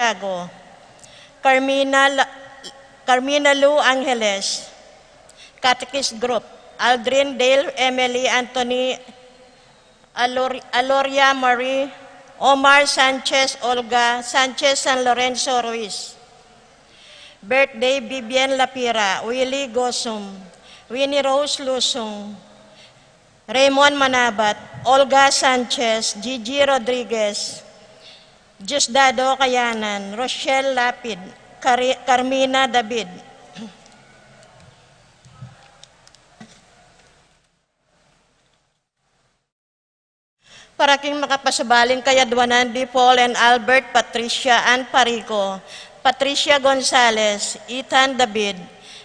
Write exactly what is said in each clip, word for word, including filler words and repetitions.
Santiago, Carmina, La- Carmina Lu Angeles, Catechist Group, Aldrin Dale Emily Anthony, Alor- Aloria Marie, Omar Sanchez, Olga Sanchez, San Lorenzo Ruiz. Birthday, Vivian Lapira, Willie Gosum, Winnie Rose Lusung, Raymond Manabat, Olga Sanchez, Gigi Rodriguez, Diosdado Kayanan, Rochelle Lapid, Cari- Carmina David. Para king makapasubaling kayadwanan di Paul and Albert, Patricia Ann Parico, Patricia Gonzalez, Ethan David,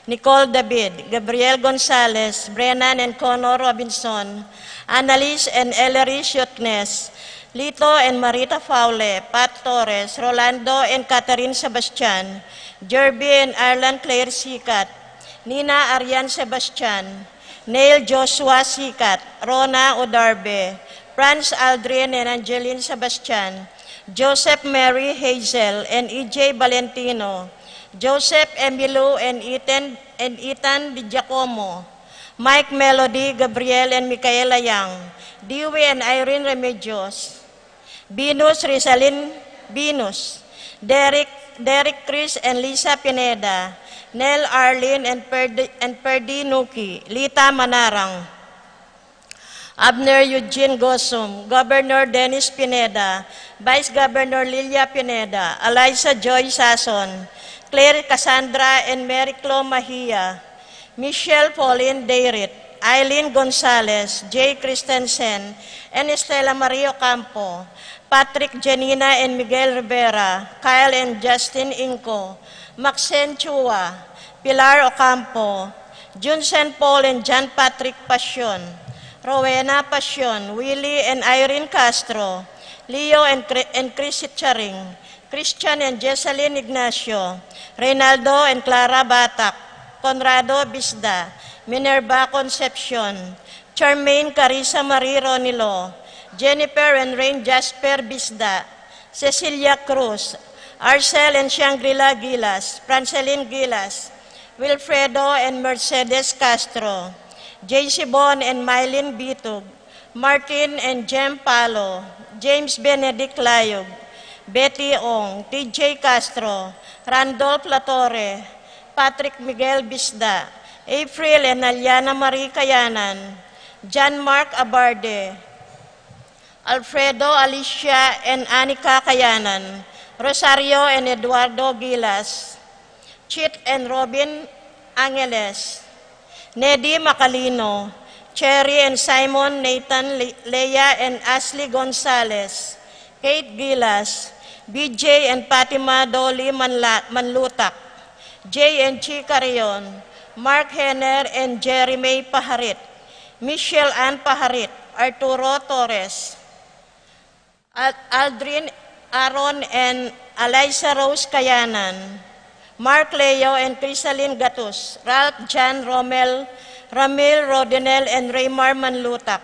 Nicole David, Gabriel Gonzalez, Brennan and Connor Robinson, Annalise and Ellery Siotnes, Lito and Marita Faule, Pat Torres, Rolando and Catherine Sebastian, Jerby and Arlan Claire Sikat, Nina Arian Sebastian, Neil Joshua Sikat, Rona Odarbe, Franz Aldrin and Angeline Sebastian, Joseph Mary Hazel and E J Valentino, Joseph Emilio and Ethan, and Ethan Di Giacomo, Mike Melody, Gabriel and Micaela Young, Dewey and Irene Remedios, Venus Rizalin Venus, Derek, Derek Chris and Lisa Pineda, Nel Arlene and Perdi, and Perdi Nuki, Lita Manarang, Abner Eugene Gosum, Governor Dennis Pineda, Vice Governor Lilia Pineda, Eliza Joy Sason, Claire Cassandra and Mary Clo Mahia, Michelle Pauline Dayrit, Eileen Gonzalez, Jay Christensen, and Estela Marie Ocampo, Patrick Janina and Miguel Rivera, Kyle and Justin Inco, Maxine Chua, Pilar Ocampo, Junsen Paul and John Patrick Pasion, Rowena Pasion, Willie and Irene Castro, Leo and Cri- and Chris Charing, Christian and Jesselyn Ignacio, Reynaldo and Clara Batak, Conrado Bisda, Minerva Concepcion, Charmaine Carissa Marie Ronilo, Jennifer and Rain Jasper Bisda, Cecilia Cruz, Arcel and Shangri-La Gilas, Francelin Gilas, Wilfredo and Mercedes Castro, J C Bon and Mylene Bitug, Martin and Jem Palo, James Benedict Layug, Betty Ong, T J Castro, Randolph Latorre, Patrick Miguel Bisda, April and Aliana Marie Kayanan, John Mark Abarde, Alfredo, Alicia and Anika Kayanan, Rosario and Eduardo Gilas, Chit and Robin Angeles, Nedi Macalino, Cherry and Simon, Nathan, Le- Leia and Ashley Gonzalez, Kate Gilas, B J and Fatima Dolly Manla- Manlutak, Jay and Chi Carrion, Mark Henner and Jerry May Paharit, Michelle Ann Paharit, Arturo Torres, Al- Aldrin Aaron and Eliza Rose Kayanan, Mark Leo and Crisalin Gatus, Ralph John Romel, Ramil Rodinel and Raymar Manlutak,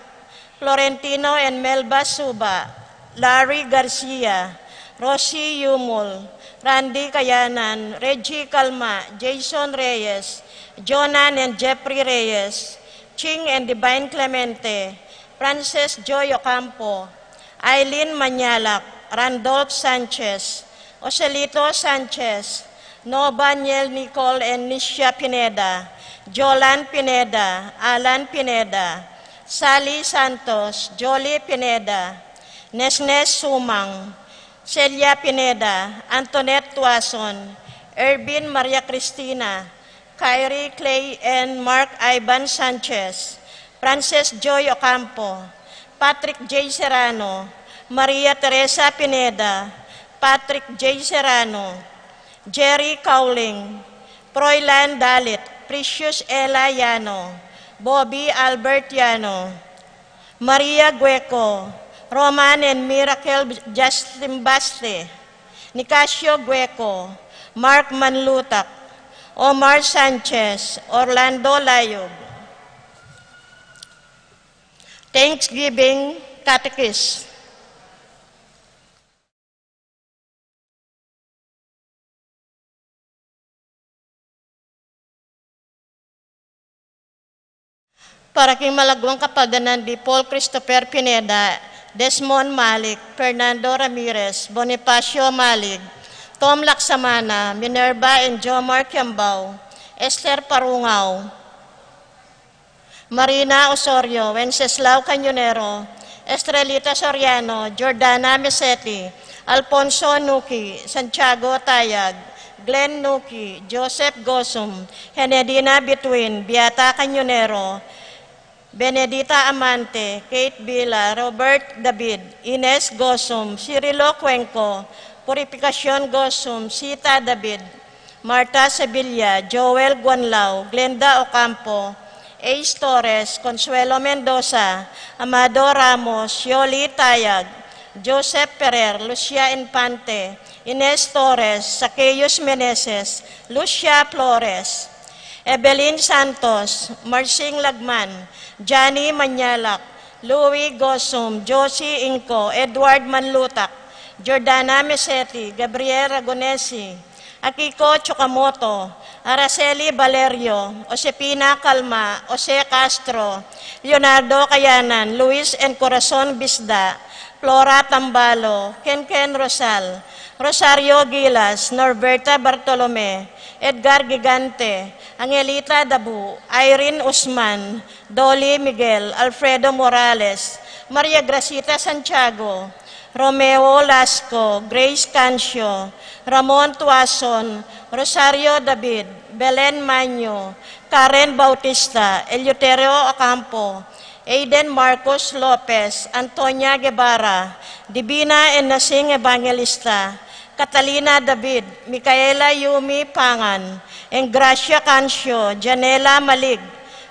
Florentino and Melba Suba, Larry Garcia, Rosie Yumul, Randy Kayanan, Reggie Calma, Jason Reyes, Jonan and Jeffrey Reyes, Ching and Divine Clemente, Frances Joy Ocampo, Aileen Mañalak, Randolph Sanchez, Joselito Sanchez, Nova Niel Nicole and Nisha Pineda, Jolan Pineda, Alan Pineda, Sally Santos, Jolie Pineda, Nesnes Sumang, Celia Pineda, Antoinette Tuason, Ervin Maria Cristina, Kyrie Clay and Mark Ivan Sanchez, Frances Joy Ocampo, Patrick J Serrano, Maria Teresa Pineda, Patrick J Serrano, Jerry Cowling, Froilan Dalit, Precious Ella Yano, Bobby Albert Yano, Maria Gueco, Roman and Miracle Justin Baste, Nicasio Gueco, Mark Manlutak, Omar Sanchez, Orlando Layug. Thanksgiving Catechist. Para king malagwang kapagdan di Paul Christopher Pineda, Desmond Malik, Fernando Ramirez, Bonifacio Malik, Tom Laksamana, Minerva and Jomar Kiambao, Esther Parungao, Marina Osorio, Wenceslao Cañonero, Estrelita Soriano, Jordana Meseti, Alfonso Nuki, Santiago Tayag, Glenn Nuki, Joseph Gosum, Henedina Bituin, Beata Cañonero, Benedita Amante, Kate Villa, Robert David, Ines Gosum, Cirilo Cuenco, Purificacion Gosum, Sita David, Martha Sevilla, Joel Guanlao, Glenda Ocampo, Ace Torres, Consuelo Mendoza, Amado Ramos, Yoli Tayag, Joseph Ferrer, Lucia Infante, Ines Torres, Zacchaeus Meneses, Lucia Flores, Evelyn Santos, Marsing Lagman, Johnny Manyalak, Louis Gosum, Josie Inco, Edward Manlutak, Jordana Meseti, Gabriel Ragonesi, Akiko Tsukamoto, Araceli Valerio, Josefina Calma, Jose Castro, Leonardo Kayanan, Luis and Corazon Bisda, Flora Tambalo, Kenken Rosal, Rosario Gilas, Norberta Bartolome, Edgar Gigante, Angelita Dabu, Irene Usman, Dolly Miguel, Alfredo Morales, Maria Gracita Santiago, Romeo Lasco, Grace Cancio, Ramon Tuason, Rosario David, Belen Manyo, Karen Bautista, Eleuterio Ocampo, Aiden Marcos Lopez, Antonia Guevara, Divina and Nasing Evangelista, Catalina David, Micaela Yumi Pangan, Engracia Cancio, Janela Malig,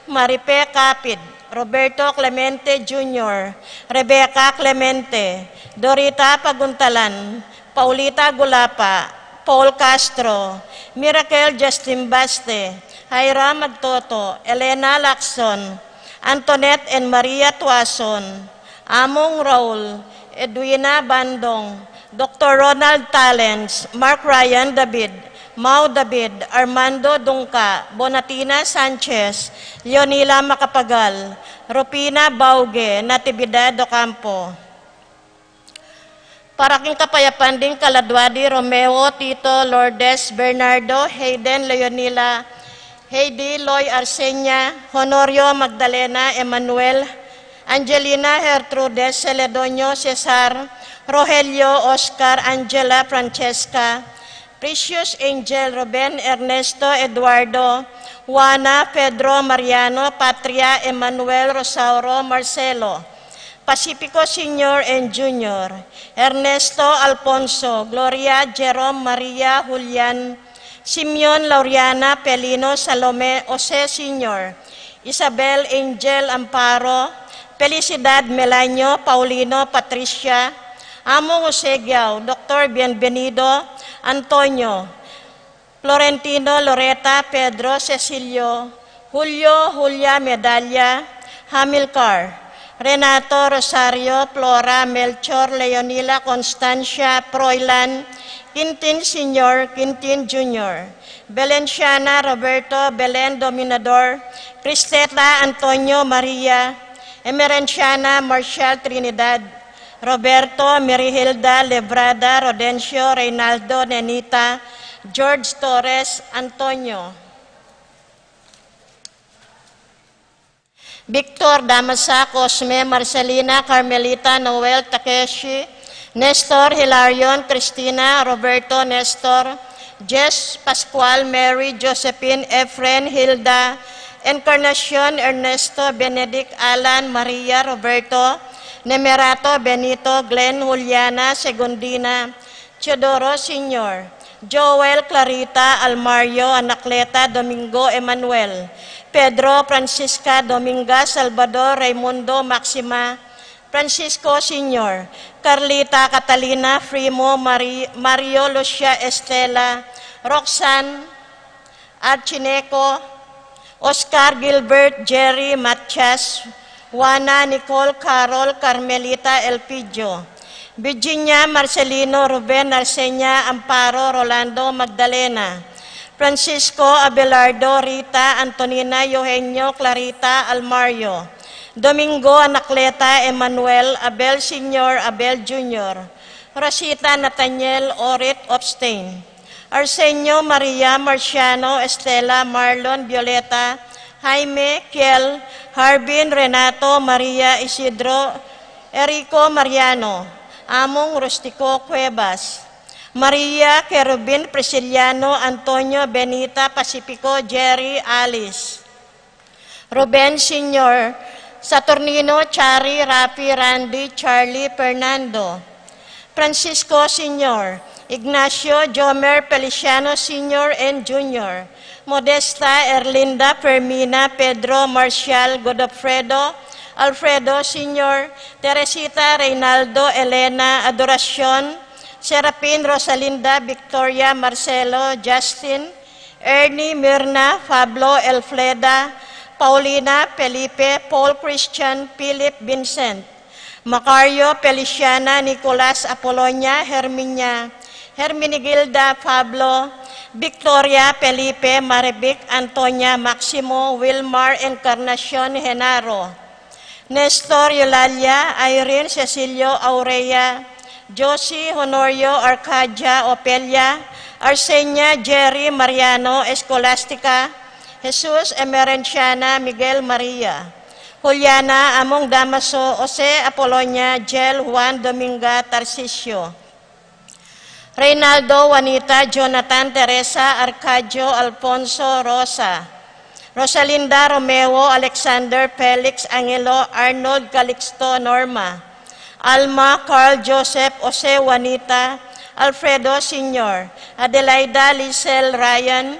Maripe Capit, Roberto Clemente Junior, Rebecca Clemente, Dorita Paguntalan, Paulita Gulapa, Paul Castro, Miracle Justin Baste, Hyra Magtoto, Elena Lacson, Antoinette and Maria Tuason, Among Raul, Edwina Bandong, Doctor Ronald Talents, Mark Ryan David, Mau David, Armando Dungca, Bonatina Sanchez, Leonila Macapagal, Rufina Bauge, Natividad Ocampo. Para king kapayapan ding kaladwa di Romeo, Tito, Lourdes, Bernardo, Hayden, Leonila, Heidi, Loy, Arsenia, Honorio, Magdalena, Emmanuel, Angelina, Gertrudes, Celedonio, Cesar, Rogelio, Oscar, Angela, Francesca, Precious, Angel, Ruben, Ernesto, Eduardo, Juana, Pedro, Mariano, Patria, Emmanuel, Rosauro, Marcelo, Pacifico Senior and Junior, Ernesto, Alfonso, Gloria, Jerome, Maria, Julian, Simeon, Lauriana, Pelino, Salome, Jose Senior, Isabel, Angel, Amparo, Felicidad, Melanio, Paulino, Patricia, Among Jose Giao, Doctor Bienvenido, Antonio, Florentino, Loreta, Pedro, Cecilio, Julio, Julia, Medalia, Hamilcar, Renato, Rosario, Flora, Melchor, Leonila, Constancia, Froilan, Quintin Senior, Quintin Junior, Valenciana, Roberto, Belen, Dominador, Cristeta, Antonio, Maria, Emerenciana, Marshall, Trinidad, Roberto, Merihilda, Lebrada, Rodencio, Reynaldo, Nenita, George Torres, Antonio, Victor, Damasa, Cosme, Marcelina, Carmelita, Noel, Takeshi, Nestor, Hilarion, Cristina, Roberto, Nestor, Jess, Pascual, Mary, Josephine, Efren, Hilda, Encarnacion, Ernesto, Benedict, Alan, Maria, Roberto, Nemerato, Benito, Glenn, Juliana, Segundina, Teodoro Senior, Joel, Clarita, Almario, Anacleta, Domingo, Emmanuel, Pedro, Francisca, Dominga, Salvador, Raimundo, Maxima, Francisco Senior, Carlita, Catalina, Primo, Mari-, Mario, Lucia, Estela, Roxanne, Archineco, Oscar, Gilbert, Jerry, Matias, Juana, Nicole, Carol, Carmelita, Elpidio, Virginia, Marcelino, Ruben, Arsenia, Amparo, Rolando, Magdalena, Francisco Abelardo, Rita, Antonina, Eugenio, Clarita, Almario, Domingo, Anacleta, Emmanuel, Abel Senior, Abel Junior, Rosita, Nathaniel, Orit, Obstain, Arsenio, Maria, Marciano, Estela, Marlon, Violeta, Jaime, Kiel, Harbin, Renato, Maria, Isidro, Erico, Mariano, Among, Rustico, Cuevas, Maria, Kerubin, Prisciliano, Antonio, Benita, Pacifico, Jerry, Alice, Ruben Senior, Saturnino, Chari, Rafi, Randy, Charlie, Fernando, Francisco Senior, Ignacio, Jomer, Feliciano Senior and Junior, Modesta, Erlinda, Fermina, Pedro, Marcial, Godofredo, Alfredo Senior, Teresita, Reynaldo, Elena, Adoracion, Serapin, Rosalinda, Victoria, Marcelo, Justin, Ernie, Mirna, Pablo, Elfreda, Paulina, Felipe, Paul, Christian, Philip, Vincent, Macario, Feliciana, Nicolas, Apolonia, Herminia, Herminigilda, Pablo, Victoria, Felipe, Marivic, Antonia, Maximo, Wilmar, Encarnacion, Genaro, Nestor, Eulalia, Irene, Cecilio, Aurea, Josie, Honorio, Arcadia, Opelia, Arsenia, Jerry, Mariano, Escolastica, Jesus, Emerenciana, Miguel, Maria, Juliana, Among, Damaso, Jose, Apolonia, Jel, Juan, Dominga, Tarcisio, Reynaldo, Juanita, Jonathan, Teresa, Arcadio, Alfonso, Rosa, Rosalinda, Romeo, Alexander, Felix, Angelo, Arnold, Calixto, Norma, Alma, Carl, Joseph, Jose, Juanita, Alfredo Senior, Adelaida, Lisel, Ryan,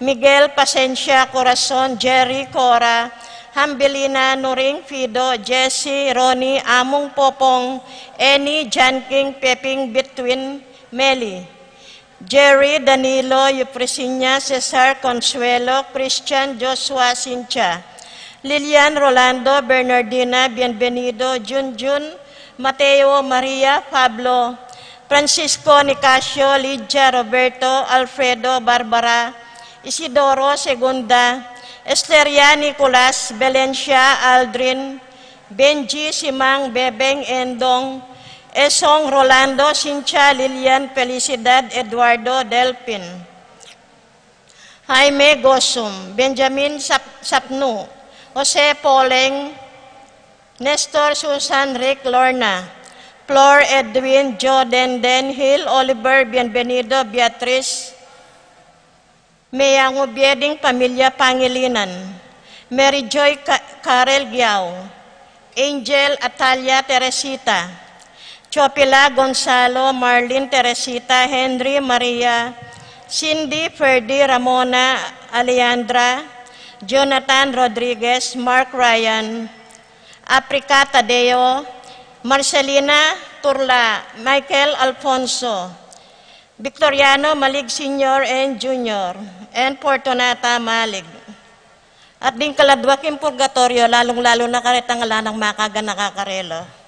Miguel, Pasensia, Corazon, Jerry, Cora, Hambelina, Nuring, Fido, Jesse, Ronnie, Among, Popong, Annie, John King, Peping, Between, Meli, Jerry, Danilo, Eufresinia, Cesar, Consuelo, Christian, Joshua, Cynthia, Lilian, Rolando, Bernardina, Bienvenido, Junjun, Mateo, Maria, Pablo, Francisco, Nicasio, Lydia, Roberto, Alfredo, Barbara, Isidoro, Segunda, Esteria, Nicolas, Valencia, Aldrin, Benji, Simang, Bebeng, Endong, Esong, Rolando, Cynthia, Lilian, Felicidad, Eduardo, Delphin, Jaime, Gosum, Benjamin, Sap-, Sapnu, Jose, Poleng, Nestor, Susan, Rick, Lorna, Flor, Edwin, Joe, Denden, Hill, Oliver, Bienvenido, Beatriz, Meyangu, Bieding, Pamilya, Pangilinan, Mary Joy, Ka-, Karel, Giao, Angel, Atalia, Teresita, Chopila, Gonzalo, Marlin, Teresita, Henry, Maria, Cindy, Ferdy, Ramona, Alejandra, Jonathan, Rodriguez, Mark, Ryan, Africa, Tadeo, Marcelina, Turla, Michael, Alfonso, Victoriano, Malig Senior and Junior, and Fortunata Malig. At ding kaladwa king purgatorio, lalung-lalu na karetang ala nang makaganaka karela.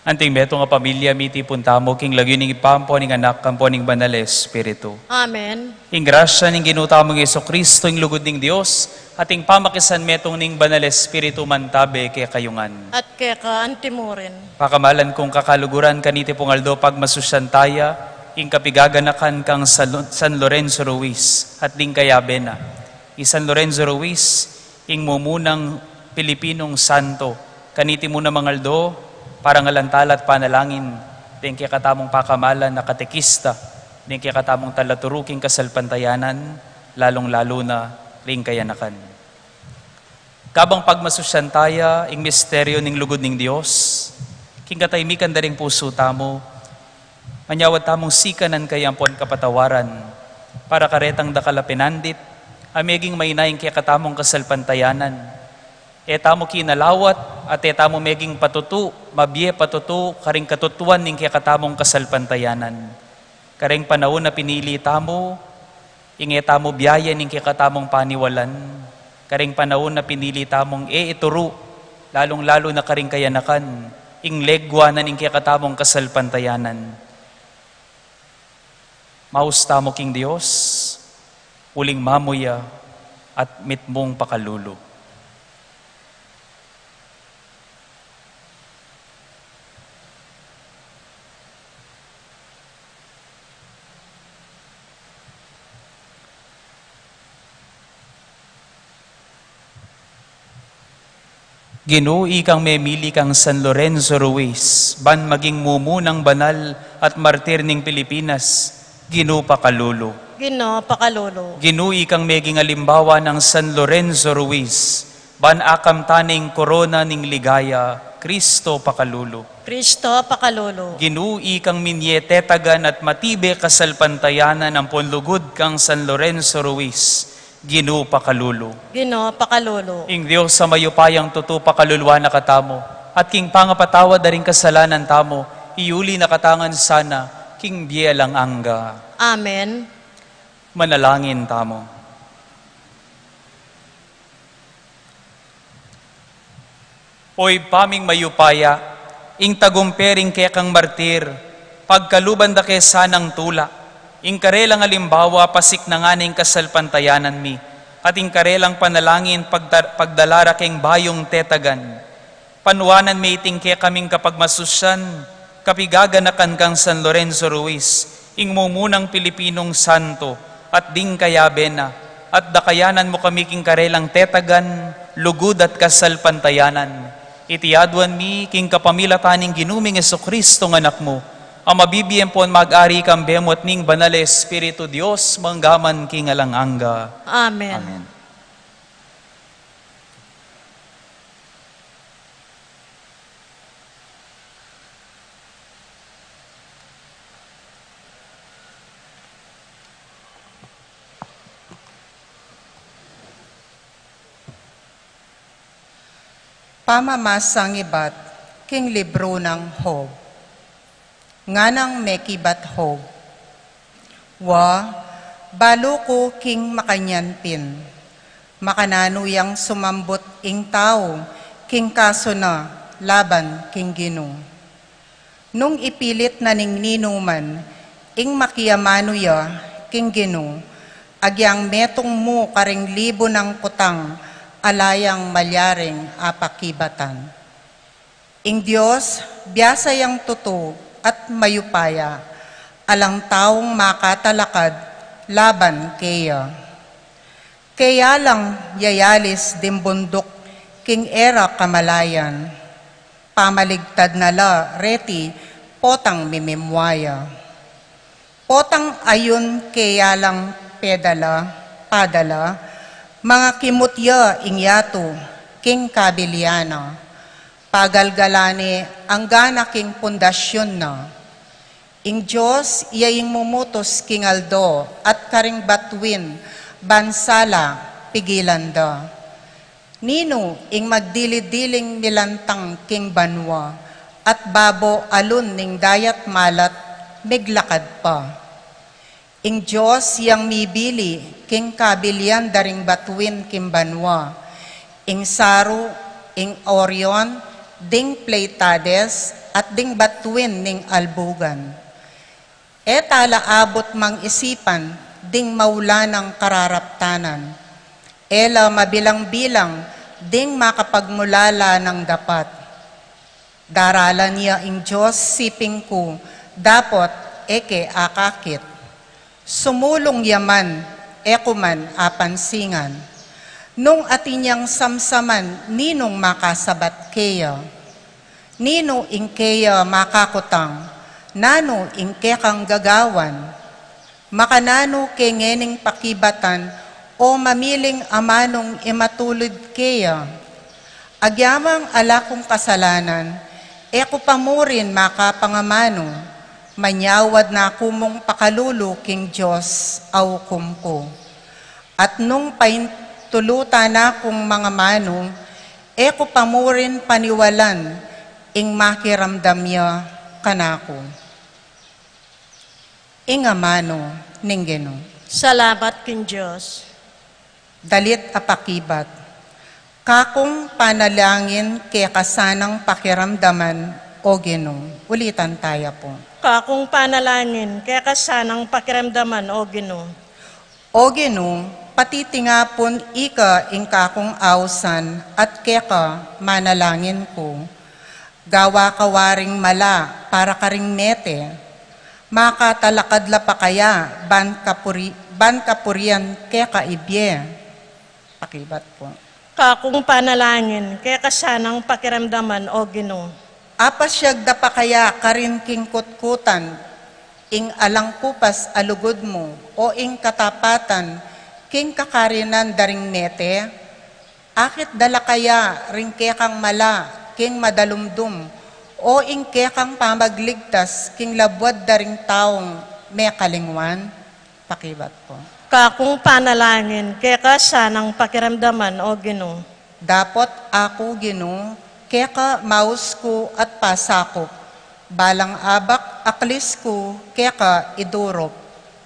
Anting metung a pamilya, mitipun tamu king lagyu ning Ibpa, ampo ning Anak, ampo ning Banal a Espiritu. Amen. Ing grasya ning Ginu tamung Jesucristo, ing lugud ning Dios, at ing pamakisanmetung ning Banal a Espiritu mantabe kekayu ngan. At keka antimurin. Pakamalan kung kakaluguran, kaniti pung aldo pagmasusyan taya ing kapigaganakan kang San Lo-, San Lorenzo Ruiz at ding kayabe na. I San Lorenzo Ruiz, ing mumunang Pilipinong santo. Kaniti mu namang aldo, parangalan tala at panalangin deng kekatamung pakamalan a katekista, deng kekatamung talaturu king kasalpantayanan, lalung-lalu na ring kayanakan. Kabang pagmasusyan taya ing misteryo ning lugud ning Dios, king katahimikan da ring pusu tamu, manyawad tamung sikanan kaya ampon kapatawaran, para karetang dakal a pinandit a meging maina ing kekatamung kasalpantayanan. E tamu kinalawat at e tamu meging patutu, mabie patutu karing katutuan ning kekatamung kasalpantayanan. Kareng panaun a pinili tamu ing e tamu biayan ing kekatamung paniwalan, kareng panaun a pinili tamung e ituru, lalung-lalu na karing kayanakan, ing legua na ning kekatamung kasalpantayanan. Maus tamu king Dios, uling mamuya at mitmung pakalulu. Ginu, ikang memili kang San Lorenzo Ruiz ban maging mumunang banal at martir ning Pilipinas, Ginu, pakalulu. Ginu, pakalulu. Ginu, ikang meging alimbawa nang San Lorenzo Ruiz ban akamtan ing korona ning ligaya, Kristo, pakalulu. Kristo, pakalulu. Ginu, ikang minye tetagan at matibe kasalpantayanan ampon lugud kang San Lorenzo Ruiz, Ginu, pakalulu. Ginu, pakalulu. Ing Dios a mayupayang tutu pakaluluan na katamu, at king pangapatawad da ring kasalanan tamu, iyuli na katamu ngan sana king bie alang angga. Amen. Manalangin tamu. O Ibpa ming mayupaya, ing tagumpe ring kekang martir, pagkaluban da ke sanang tula, ing karelang alimbawa, pasiknangan ing kasalpantayanan mi, at ing karelang panalangin, pagda-, pagdala ra keng bayung tetagan. Panuanan mi iting kekaming kapagmasusyan, kapigaganakan kang San Lorenzo Ruiz, ing mumunang Pilipinong santo, at ding kayabe na, at dakayanan mu kami king karelang tetagan, lugud at kasalpantayanan. Iti aduan mi king kapamilatan ning Ginu ming Jesucristo nga Anak mu, a mabibie ampon mag-ari kambe mu at ning Banal a Espiritu, Dios, mangga man king alang angga. Amen. Amen. Pamamasang ibat king libru nang Job. Nganang mekibat Job. Wa, balu ku king makanyan pin, makananu yang sumambut ing tau king kasu na laban king Ginu. Nung ipilit na ning ninuman ing makiamanu ya king Ginu, agyang metung mu karing libu nang kutang ala yang malyaring apakibatan. Ing Dios, biasa yang tutu at mayupaya, alang taung makatalakad laban keya. Keya lang yayalis ding bunduk king e ra kamalayan, pamaligtad na la reti potang mimimwaya. Potang ayun keya lang pedala, padala, mangakimut ya ing yatu king kabilian na. Pagalgalan ne angga na king pundasyun na. Ing Dios, iya ing mumutus king aldo at karing batuin ban sala pigilan da. Ninu ing magdili-diling milantang king banua, at babo alun ning dayat malat miglakad pa? Ing Dios yang mibili king kabilian da ring batuin king banua, ing saru, ing Orion, ding Pleiades at ding batuin ning albugan. E tala abut mang isipan ding maulan a kararaptanan. E la mabilang-bilang ding makapagmulala nang dapat. Daralan ya ing Dios siping ku, dapot e ke akakit. Sumulung ya man, e ku man apansingan. Nung atin yang samsaman, ninung makasabat keya? Ninu ing keya makakutang? Nanu ing kekang gagawan? Makananu ke ngening pakibatan o mamiling amanung imatulud keya? Agyamang ala kung kasalanan, e ku pa mu rin makapangamanu, manyawad na ku mung pakalulu king Dios a ukum ku. At nung paintulutan na kung mangamanu, e ku pa mu rin paniwalan ing makiramdam ya kanaku. Ing amanu ning Ginu. Salamat king Dios. Dalit a pakibat. Kakung panalangin keka sanang pakiramdaman, O Ginu. Ulitan taya pu. Kakung panalangin keka sanang pakiramdaman, O Ginu. O Ginu, patitingapun ika ing kakung ausan at keka manalangin ku. Gawa ka waring mala para karing mete. Makatalakad la pa kaya ban kapuri-, ban kapurian keka ibie? Pakibat pu. Kakung panalangin keka sanang pakiramdaman, O Ginu. Apasyag da pa kaya karin king kutkutan ing alang kupas a lugud mu, o ing katapatan king kakarinan da ring mete? Akit da la kaya ring kekang mala king madalumdum, o ing kekang pamagligtas king labuad da ring taung mekalingwan? Pakibat pu. Kakung panalangin keka sanang pakiramdaman, O Ginu. Dapot aku, Ginu, keka maus ku at pasakup, balang abak aklis ku keka idurup.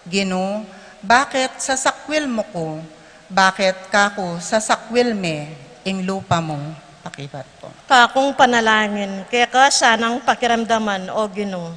Ginu, bakit sasakwil mu ku? Bakit kaku sasakwil me ing lupa mu? Pakibat pu. Kakung panalangin keka sanang pakiramdaman, O Ginu.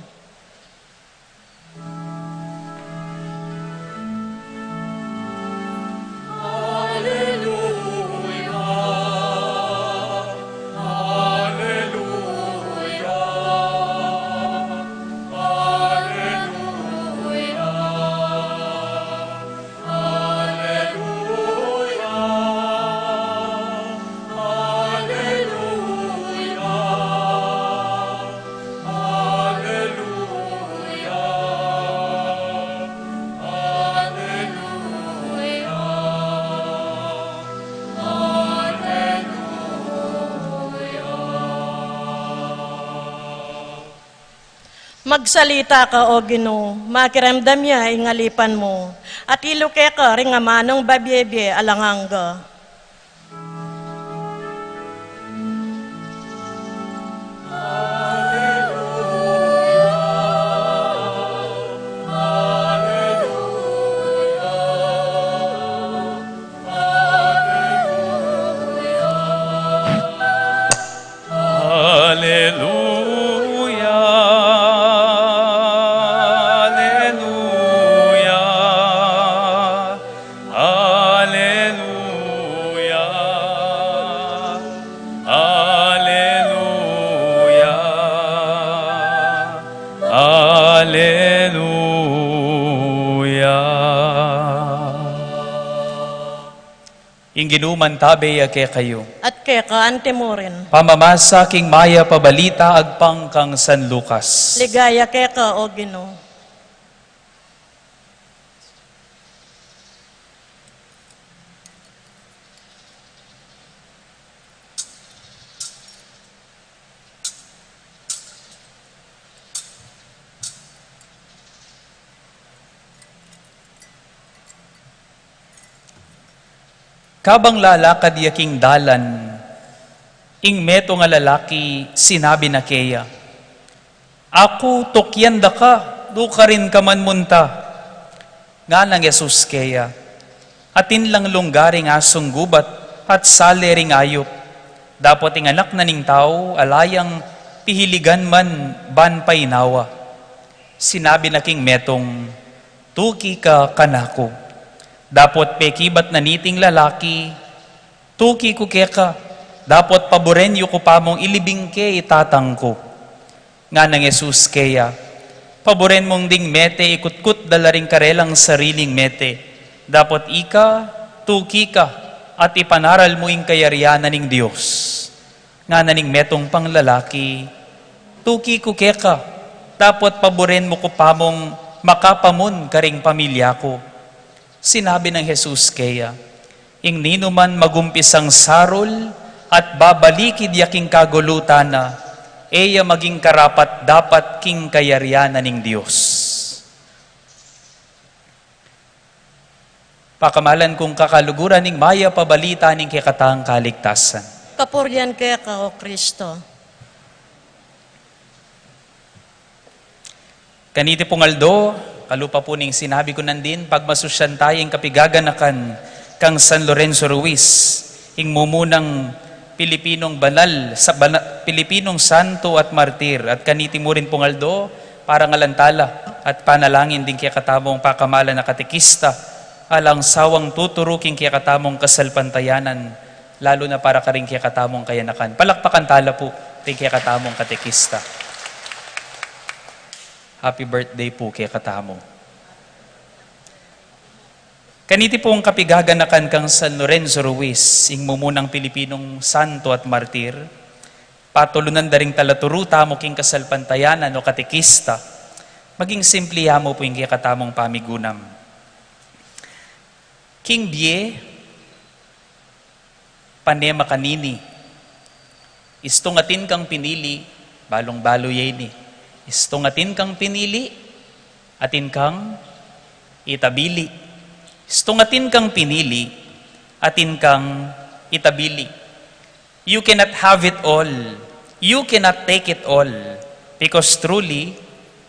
Magsalita ka, O Ginu, makiramdam ya ing alipan mu, at iluke ka ring amanung babiebie alang angga. Aleluya, aleluya, aleluya, aleluya, aleluya. Ing Ginu mantabe ya kekayu. At keka antimurin. Pamamasa king mayap a balita agpang kang San Lucas. Ligaya keka, O Ginu. Kabang lalakad ya king dalan, ing metung a lalaki sinabi na keya, "Aku, tukian da ka, lukarin ka man munta." Ngana nang Jesus keya, "Atin lang lungga ring asung gubat at sale ring ayup. Dapot ing Anak na ning Tau, ala yang pihiligan man ban painawa. Sinabi na king metung, "Tuki ka kanaku." Dapot pekibat na niting lalaki, "Tuki ku keka, dapot paburen yu ku pamung ilibing ke i Tatang ku." Nganang Jesus keya, "Paburen mung ding mete ikutkut da la ring karelang sariling mete, dapot ika, tuki ka, at ipanaral mu ing kayarian na ning Dios." Ngana ning metung pang lalaki, "Tuki ku keka, dapot paburen mu ku pamung makapamun karing pamilya ku." Sinabi nang Jesus keya, "Ing ninuman magumpisang sarul at babalikid ya king kagulutan na, e ya maging karapat-dapat king kayarian na ning Dios." Pakamalan kung kakaluguran ning mayap a balita ning kekatang kaligtasan. Kapurian keka, O Kristo. Kaniti pung aldo, kalupa pu ning sinabi ku nandin, pagmasusyan taya ing kapigaganakan kang San Lorenzo Ruiz, ing mumunang Pilipinong banal, sa bana-, Pilipinong santo at martir. At kaniti mu rin pung aldo, parangalan tala at panalangin ding kekatamung pakamalan a katekista, alang sawang tuturu king kekatamung kasalpantayanan, lalu na para karing kekatamung kayanakan. Palakpakan tala pu ding kekatamung katekista. Happy birthday pu kekatamu. Kaniti pung kapigaganakan kang San Lorenzo Ruiz, ing mumunang Pilipinong santo at martir, patulunan da ring talaturu tamu king kasalpantayanan o katekista, maging simple ya mu pu ing kekatamung pamigunam. King bie, pane makanini. Istung atin kang pinili, balung-balu ya ini. Istung atin kang pinili, atin kang itabili. Istung atin kang pinili, atin kang itabili. You cannot have it all. You cannot take it all. Because truly,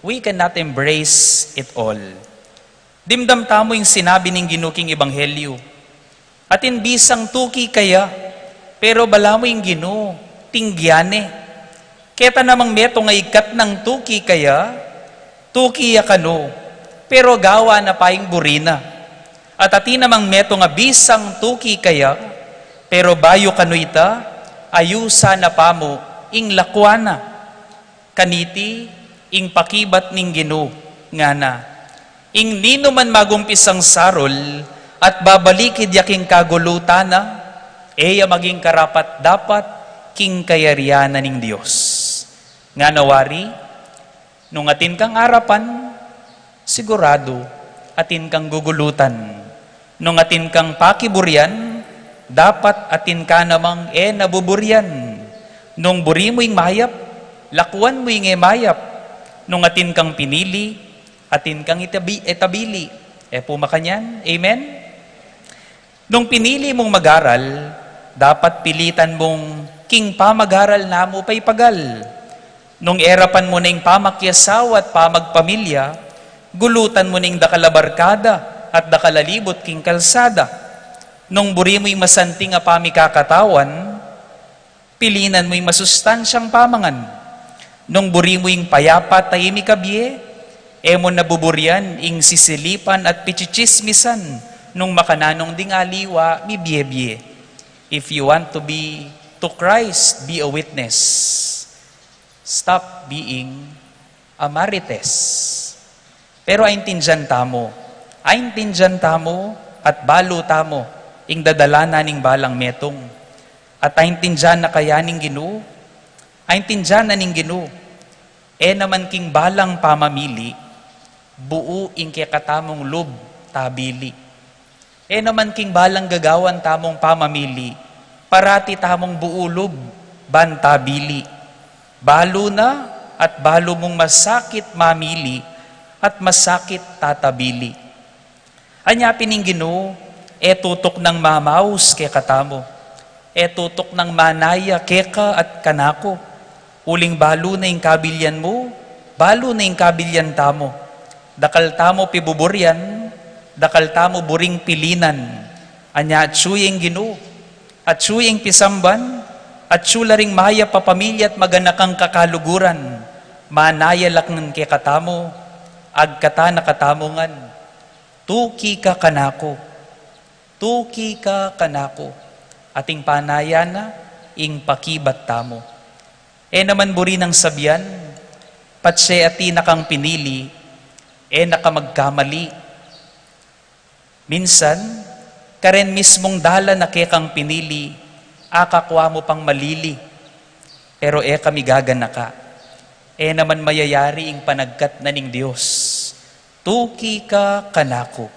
we cannot embrace it all. Dimdam tamu ing sinabi ning Ginu king Ebanghelyo. Atin bisang tuki kaya, pero balamu ing Ginu, tinggian ne. Keta namang metung a igkat nang tuki kaya, tuki ya kanu, pero gawa na pa ing buri na. At atin namang metung a bisang tuki kaya, pero bayu kanu ita, ayusan na pa mu ing lakuan na. Kaniti ing pakibat ning Ginu, ngana, ing ninuman magumpisang sarul at babalikid ya king kagulutan na, e ya maging karapat-dapat king kayarian na ning Dios. Ngana wari, nung atin kang arapan, siguradu, atin kang gugulutan. Nung atin kang pakiburian, dapat atin ka namang e na buburian. Nung buri mu ing mayap, lakuan mu ing e mayap. Nung atin kang pinili, atin kang itabi-, itabili. E pu makanyan? Amen? Nung pinili mung mag-aral, dapat pilitan mung king pamag-aral na mu paipagal. Nung erapan mu na ing pamakiasawa at pamagpamilya, gulutan mu na ing dakal a barkada at dakal a libut king kalsada. Nung buri mu ing masanting a pamikakatawan, pilinan mu ing masustansyang pamangan. Nung buri mu ing payapa at tahimik a bie, e mu na buburian ing sisilipan at pichitsismisan nung makananung ding aliwa mibie-bie. If you want to be to Christ, be a witness. Stop being a marites. Pero aintindian tamu, aintindian tamu at balu tamu ing dadalanan ning balang metung. At aintindian na kaya ning Ginu, aintindian na ning Ginu, e naman king balang pamamili, buu ing kekatamung lub tabili. E naman king balang gagawan tamung pamamili, parati tamung buu lub ban tabili. Balu na at balu mung masakit mamili at masakit tatabili. Anya pin ing Ginu, e tutuk nang mamaus kekatamu. E tutuk nang manaya keka at kanaku. Uling balu na ing kabilian mu, balu na ing kabilian tamu. Dakal tamu pibuburian, dakal tamu buring pilinan. Anya atsu ya ing Ginu, atsu ya ing pisamban, At sula ring mayap a pamilya at maganakang kakaluguran, manaya la ngan kekatamu, agkata na katamu ngan, tuki ka kanaku, tuki ka kanaku, ating panaya na ing pakibat tamu. E naman buri nang sabian, patse atin na kang pinili, e na ka magkamali. Minsan, karen mismung dalan a kekang pinili, akakua mu pang malili. Pero e ka migaganaka. E naman mayayari ing panagkat na ning Dios. Tuki ka kanaku.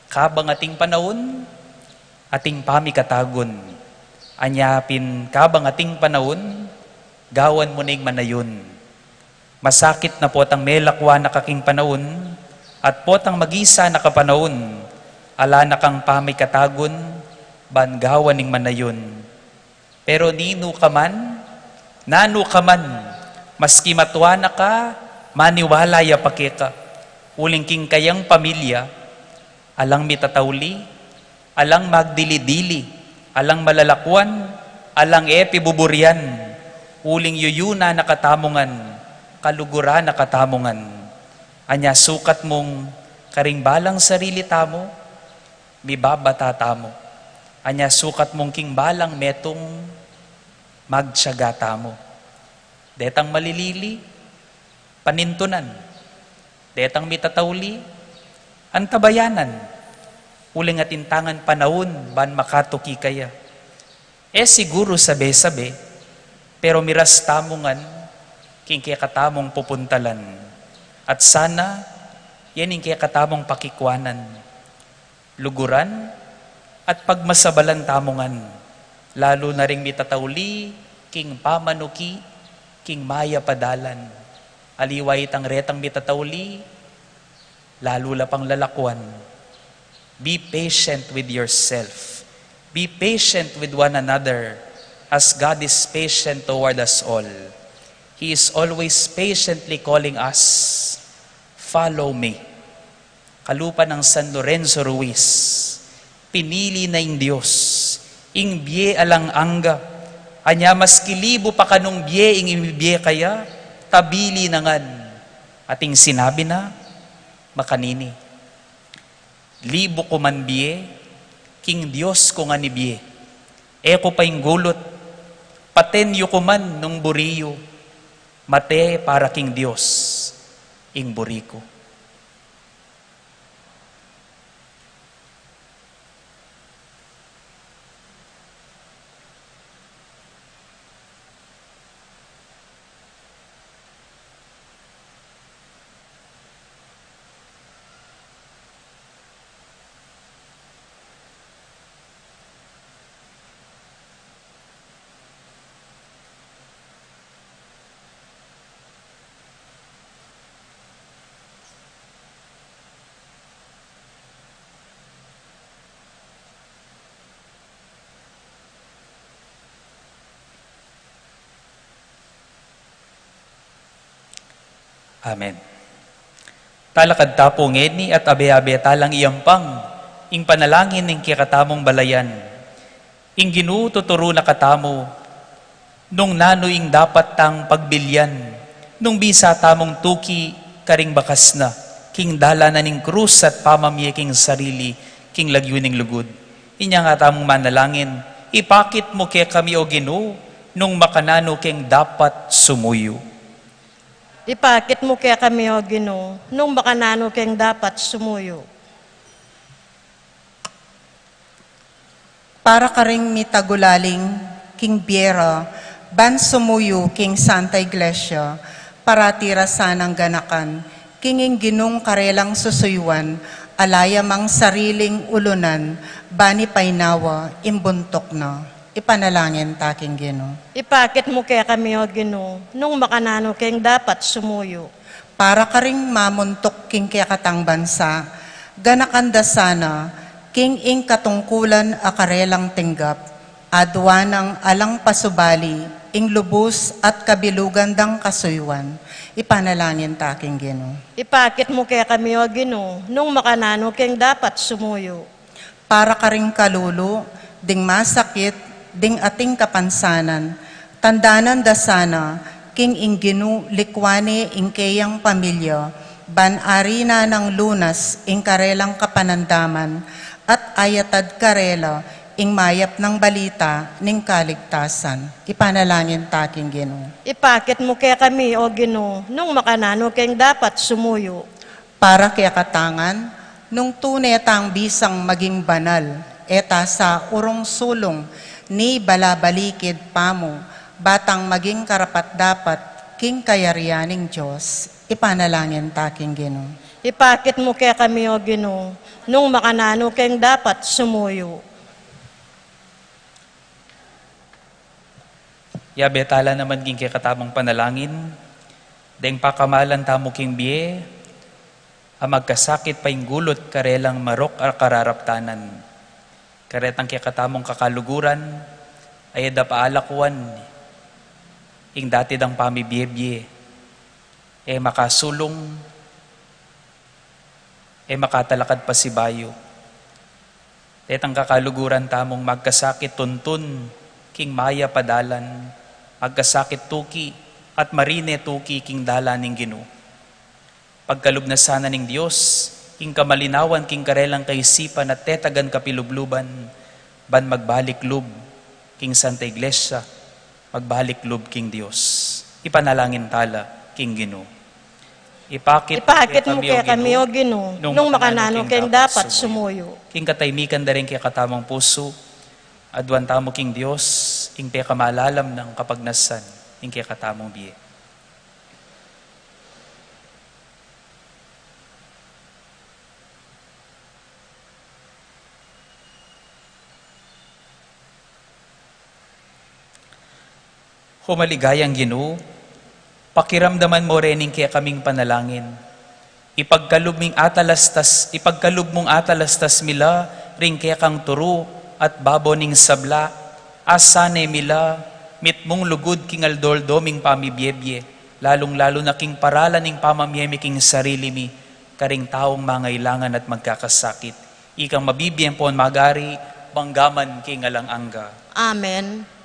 Kabang ating panaun, ating pamikatagun. Anya pin kabang ating panaun, gawan mu na ing manayun. Masakit na potang melakwa na ka king panaun, at potang magisa na ka panaun, ala na kang pamikatagun, ban gawan ing manayun. Pero ninu ka man, nanu ka man, maski matua na ka, maniwala ya pa keka, uling king kayang pamilya, alang mitatauli, alang magdili-dili, alang malalakuan, alang e pibuburian, uling yuyuna na katamu ngan, kalugura na katamu ngan. Anya sukat mung karing balang sarili tamu, mibabata tamu. Anya sukat mung king balang metung, magtiyaga tamu. Detang malilili, panintunan. Detang mitatauli, antabayanan. Uling atin tangan panaun ban makatuki kaya. E siguru sabe-sabe, pero miras tamu ngan king kekatamung pupuntalan. At sana, yan ing kekatamung pakikuanan. Luguran at pagmasabalan tamu ngan, lalu na ring mitatauli king pamanuki king mayap a dalan. Aliwa itang retang mitatauli, lalu la pang lalakuan. Be patient with yourself. Be patient with one another, as God is patient toward us all. He is always patiently calling us, "Follow me." Kalupa nang San Lorenzo Ruiz, pinili na ing Dios, ing bie alang angga. Anya maski libu pa kanung bie ing ibibie kaya, tabili na ngan. Ating sinabi na, makanini, "Libu ku man bie, king Dios ku ngan ibie. E ku pa ing gulut, paten yu ku man nung buri yu, mate para king Dios ing buri ku." Amen. Talakad ta pu ngeni at abe-abe talang iampang ing panalangin ning kekatamung balayan. Ing Ginu tuturu na katamu nung nanu ing dapat tang pagbilian nung bisa tamung tuki karing bakas na king dalan na ning krus at pamamie king sarili king lagyu ning lugud. Inya nga tamung manalangin, "Ipakit mu kekami, O Ginu, nung makananu keng dapat sumuyu." Ipakit mu kekami, O Ginu, nung makananu keng dapat sumuyu. Para karing mitagulaling king bie ra ban sumuyu king Santa Iglesia, parati ra sanang ganakan king ing Ginung karelang susuyuan, ala ya mang sariling ulunan, ban ipainawa ing buntuk na. Ipanalangin ta king Ginu. Ipakit mu kekami, O Ginu, nung makananu keng dapat sumuyu. Para karing mamuntuk king kekatang bansa, ganakan da sana king ing katungkulan a karelang tinggap, adwa nang alang pasubali ing lubus at kabilugan dang kasuyuan. Ipanalangin ta king Ginu. Ipakit mu kekami, O Ginu, nung makananu keng dapat sumuyu. Para karing kalulu ding masakit, ding ating kapansanan, tandanan da sana king ing Ginu likwan ne ing keyang pamilya, ban ari na nang lunas ing karelang kapanandaman, at ayatad karela ing mayap nang balita ning kaligtasan. Ipanalangin ta king Ginu. Ipakit mu kekami, O Ginu, nung makananu keng dapat sumuyu. Para kekatang ngan, nung tune tang bisang maging banal, e ta sa urung sulung ni balabalikid pamu, ba tang maging karapat-dapat king kayarian ning Dios. Ipanalangin ta king Ginu. Ipakit mu kekami, O Ginu, nung makananu keng dapat sumuyu. Yabe tala naman king kekatamung panalangin, deng pakamalan tamu king bie, a magkasakit pa ing gulut karelang marok a kararaptanan. Karetang kekatamung kakaluguran, a e da pa alakuan ing dati dang pamibiebie, e makasulung, e makatalakad pasibayu. Detang kakaluguran tamung magkasakit tuntun king mayap a dalan, magkasakit tuki at marine tuki king dalan ning Ginu. Pagkalub na sana ning Dios ing kamalinawan king karelang kaisipan at tetagan kapilubluban, ban magbalik lub king Santa Iglesia, magbalik lub king Dios. Ipanalangin tala king Ginu. Ipakit, ipakit mu kekami, O Ginu, nung makananu keng dapat sumuyu. King katahimikan da ring kekatamung pusu, aduan tamu king Dios ing pekamalalam nang kapagnasan ning kekatamung bie. O maligayang Ginu, pakiramdaman mu rin ing kekaming panalangin. Ipagkalub mung atalastas, ipagkalub mung atalastas mi la ring kekang turu at babo ning sabla, a sana e mi la mitmung lugud king aldo-aldo ming pamibiebie, lalung-lalu na king paralan ning pamamie mi king sarili mi karing taung mangailangan at magkakasakit. Ikang mabibie ampon magari, mangga man king alang angga. Amen.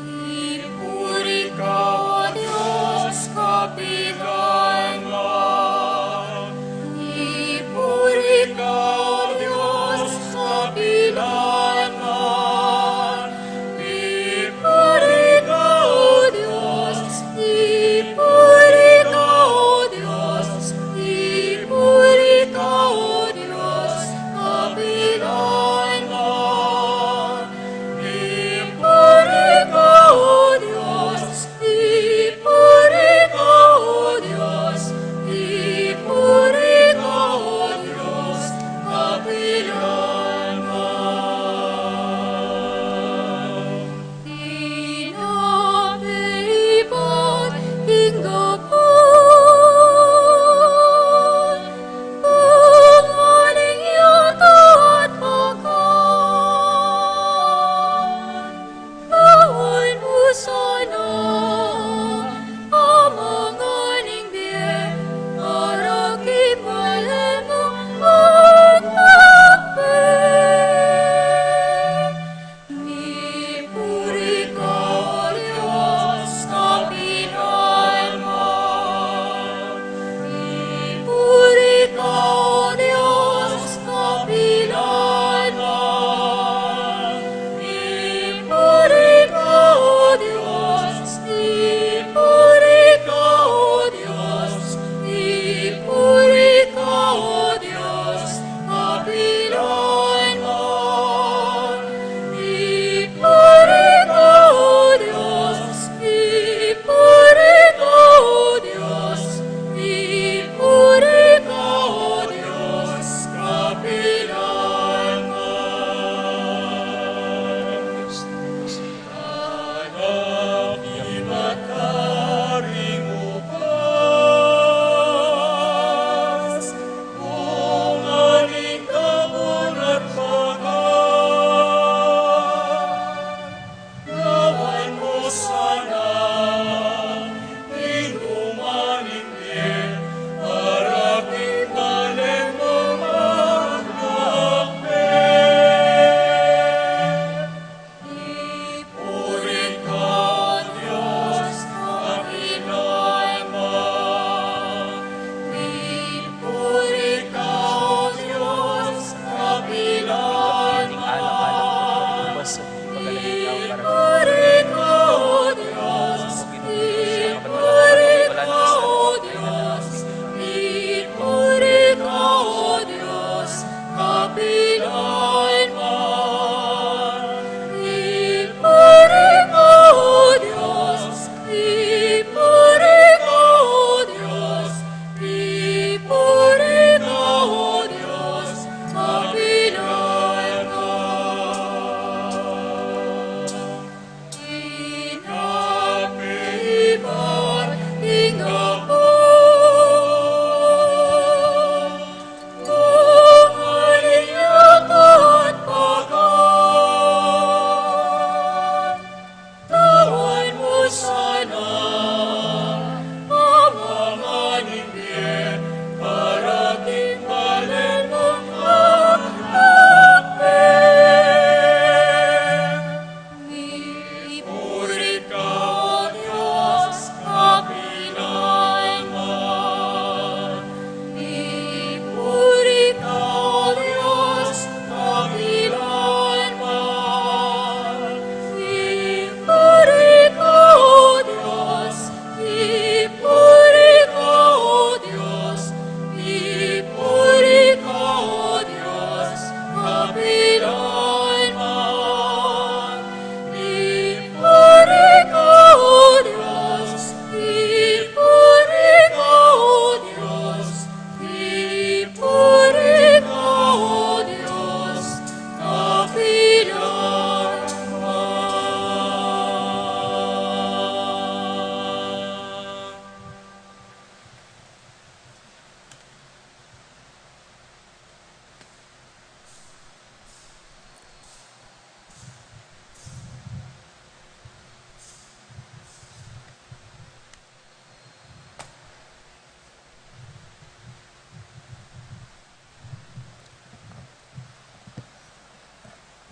Ipuri ka, O Dios, kapilan man. Ipuri ka, O Dios, kapilan man. Ipuri ka, O Dios, ipuri ka, O Dios, ipuri ka, O Dios,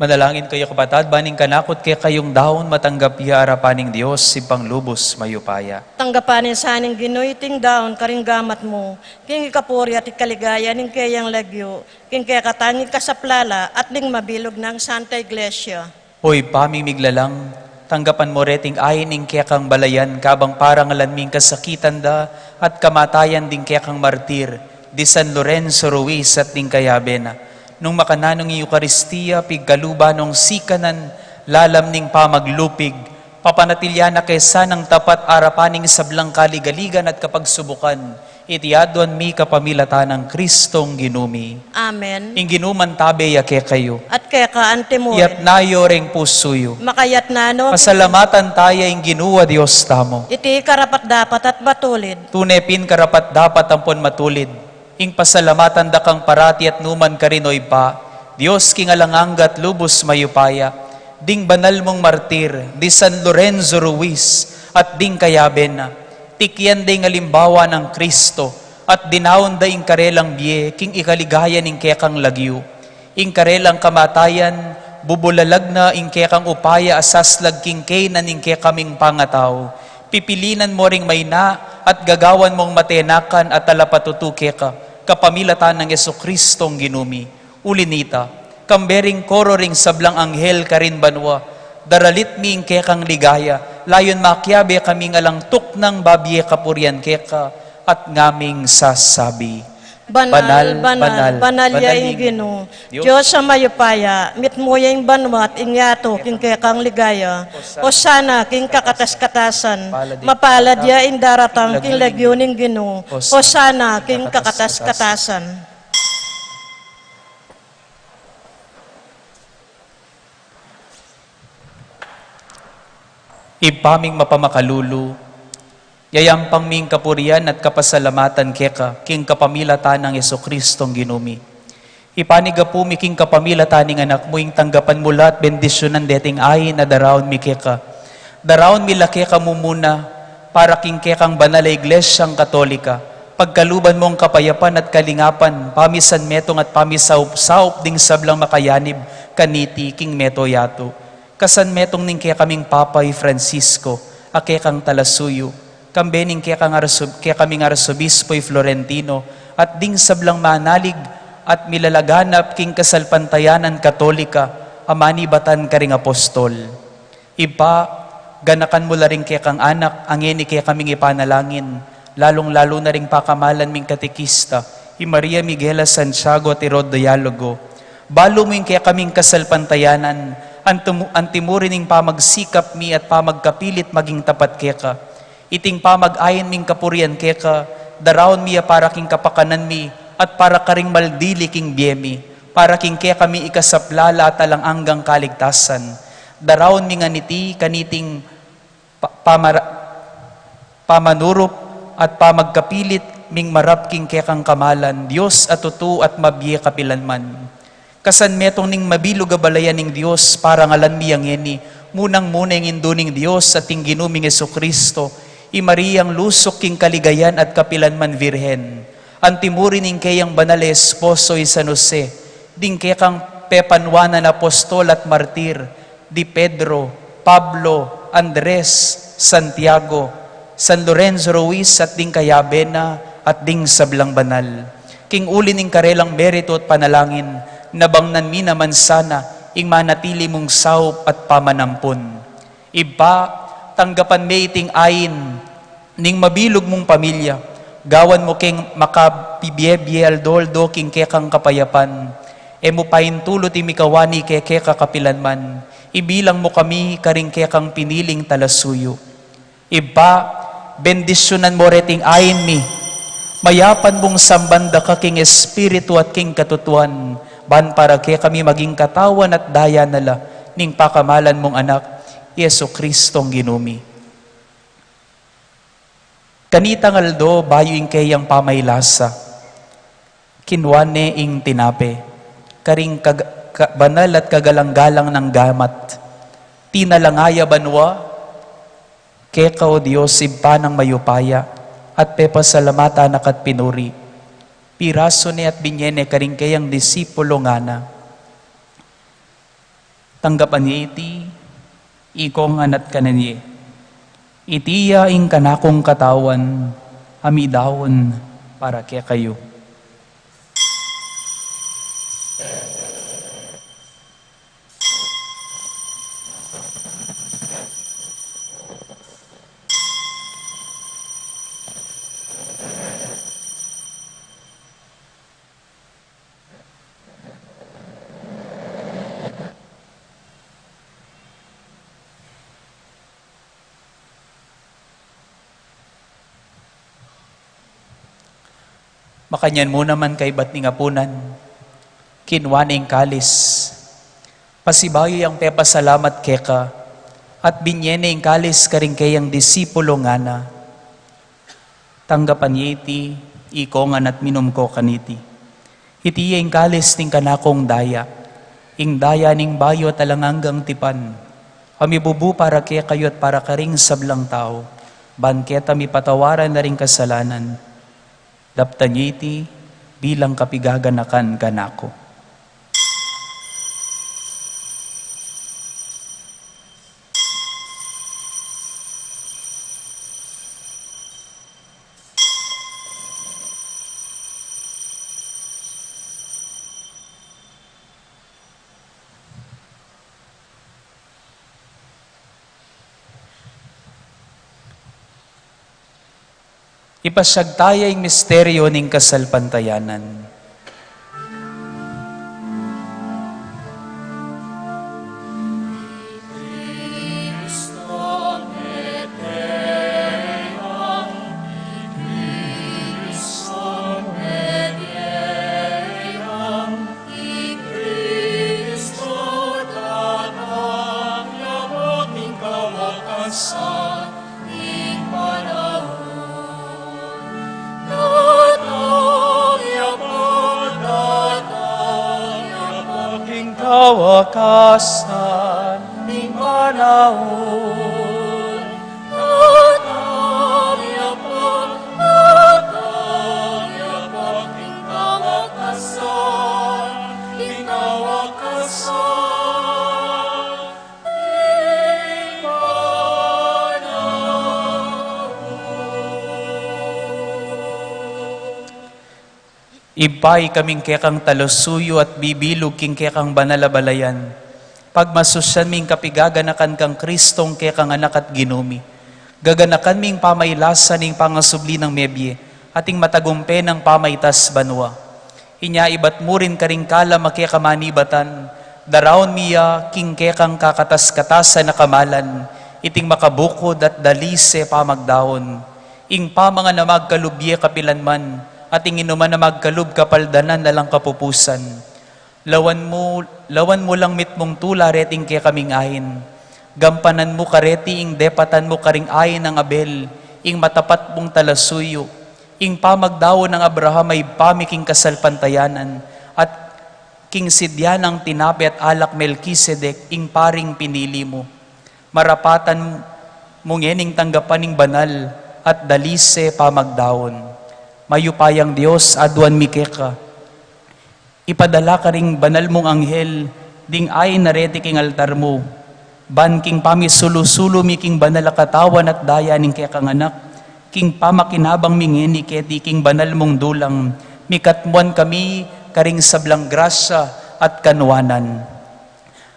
Manalangin kayu, kapatad, ban ing kanakung kekayung daun matanggap ya arapan ning Dios, Ibpang lubus mayupaya. Tanggapan na sa ning Ginu iting daun karing gamat mu, king ikapuri at ikaligaya ning keyang lagyu, king kekatamung kasaplalan at ning mabilug nang Santa Iglesia. O Ibpa ming miglalang, tanggapan mu reting ain ning kekang balayan kabang parangalan mi ing kasakitan da at kamatayan ding kekang martir, di San Lorenzo Ruiz at ding kayabe na. Nung makananu ing Eukaristia, pigkaluban nong sikanan lalam ning pamaglupig, papanatilian na ke sanang tapat arapan ning sablang kaligaligan at kapagsubukan, iti aduan mi kapamilatan nang Kristong Ginu mi. Amen. Ing Ginu mantabe ya kekayu. At keka antimurin. Iyatas yu reng pusu yu. Makayatas na no. Pasalamatan taya ing Ginu a Dios tamu. Iti karapat-dapat at matulid. Tune pin karapat-dapat ampon matulid ing pasalamatan da kang parati at nukarin man, O Ibpa, Dios king alang angga at lubus mayupaya, ding banal mung martir, di San Lorenzo Ruiz, at ding kayabe na. Tikian da ing alimbawa nang Kristo, at dinaun da ing karelang bie king ikaligaya ning kekang lagyu. Ing karelang kamatayan, bubulalag na ing kekang upaya a saslag king keynan ning kekaming pangatau. Pipilinan mu ring maina at gagawan mung matenakan at talapatutu keka, kapamilatan nang Jesucristong Ginu mi. Uli na nita, kambe ring koro ring sablang anghel karin banua, daralit mi ing kekang ligaya, layun makiabe kaming alang tuknang babie kapurian keka, at ngaming sasabi. Banal, banal, banal, banal ya ing Ginu, Dios a mayupaya, mitmu ya ing banua at ing yatu king kekang ligaya. Hosana king kakatas-katasan, mapalad ya ing daratang king lagyu ning Ginu. Hosana king kakatas-katasan. Ibpa ming mapamakalulu, yayampang mi ing kapurian at kapasalamatan keka, king kapamilatan nang Jesucristong Ginu mi. Ipanigapu mi king kapamilatan ning Anak mu ing tanggapan mu la at bendisyunan deting ain a daraun mi keka. Daraun mi la keka mumuna, para king kekang banal a Iglesyang Katolika, pagkaluban mung kapayapan at kalingapan, pamisanmetung at pamisaup-saup ding sablang makayanib kaniti king mabilug a yatu. Kasanmetung ning kekaming Papa i Francisco, a kekang talasuyu, kambe ning kekang arso-, kekaming Arsobispo i Florentino, at ding sablang manalig at milalaganap king kasalpantayanan Katolika, a manibatan karing apostol. Ibpa, ganakan mu la ring kekang anak, a ngeni kekaming ipanalangin, lalung-lalu na ring pakamalan ming katekista, i Maria Miguela Santiago at i Rod Dialogo. Balu mu ing kekaming kasalpantayanan, antimu-, antimurin ing pamagsikap mi at pamagkapilit maging tapat keka. Iting pamag-ain ming kapurian keka, daraun mi ya para king kapakanan mi, at para karing maldili king bie mi, para king kekami ikasaplala at alang anggang kaligtasan. Daraun mi ngan iti, kaniting pa-, pamara-, pamanurup at pamagkapilit ming marap king kekang kamalan, Dios a tutu at mabie kapilanman. Kasanmetung ning mabilug a balayan ning Dios, parangalan mi ya ngeni, munang-muna ing Indu ning Dios at ing Ginu ming Jesucristo, i Mariang lusuk king kaligayan at kapilanman Virgen. Antimurin ing keyang banal a esposo i San Jose, ding kekang pepanuanan apostol at martir, di Pedro, Pablo, Andres, Santiago, San Lorenzo Ruiz at ding kayabe na at ding sablang banal. King uli ning karelang meritu at panalangin, nabangnan mi naman sana ing manatili mung saup at pamanampun. Ibpa, tanggapan me iting ain ning mabilug mung pamilya, gawan mu keng makabibie-bie aldo-aldo king kekang kapayapan. E mu paintulut ing mikawani keka kapilanman, ibilang mu kami karing kekang piniling talasuyu. Ibpa, bendisyunan mu reting ain mi, mayapan mung samban da ka king espiritu at king katutuan, ban para kekami maging katawan at daya na la ning pakamalan mung Anak, Jesucristong Ginu mi. Kanitang aldo, bayu ing keyang pamaylasa, kinua ne ing tinape, karing kag-, ka-, banal at kagalang-galang nang gamat. Tinalangaya banua, keka, O Dios, Ibpa nang mayupaya, at pepasalamatan na ka at pinuri. Pirasu ne at binie ne karing keyang disipulu, ngana: Tanggapan ye iti, ikong ngan at kanan ye. Iti ya ing kanakung katawan, a midaun para kekayu. Makanyan mu naman kaybat ning apunan, kinua ne ing kalis, pasibayu yang pepasalamat keka, at binye ne ing kalis karing keyang disipulo, ngana: Tanggapan ye iti, ikong ngan at minum ko kaniti. Iti ya ing kalis ning kanakung daya, ing daya ning bayu at alang anggang tipan, a mibubu para kekayu at para karing sablang tau, ban keta mipatawaran la ring kasalanan. Daptan ye iti bilang kapigaganakan kanaku. Ipasyag taya ing misteryo ning kasalpantayanan. Kawakasan ning panaun. Ibpa, ikaming kekang talasuyu at bibilug king kekang banal a balayan, pagmasusyan ming kapigaganakan kang Kristong kekang Anak at Ginu mi. Gaganakan ming pamailasa ning pangasubli nang mebie at ing matagumpe nang pamaitas banua. Inya ibat mu rin karing kalam a keka manibatan, daraun mi ya king kekang kakatas-katasan a kamalan, iting makabukud at dalise pamagdaun. Ing pamangan a magkalub ye kapilan man, at ing inuman a magkalub kapaldanan alang kapupusan. Lawan mu, lawan mu lang mitmung tula reting kekaming ain. Gampanan mu kareti ing depatan mu karing ain nang Abel, ing matapat mung talasuyu, ing pamagdaun nang Abraham a ibpa mi king kasalpantayanan, at king sidya nang tinape at alak Melkisedek, ing paring pinili mu. Marapatan mu ngening tanggapan ing banal at dalise pamagdaun. Mayupayang Dios, aduan mi keka. Ipadala karing banal mung anghel ding ain a reti king altar mu, ban king pamisulu-sulu mi king banal a katawan at daya ning kekang Anak, king pamakinabang mi ngeni keti king banal mung dulang, mikatmuan kami karing sablang grasya at kanuanan.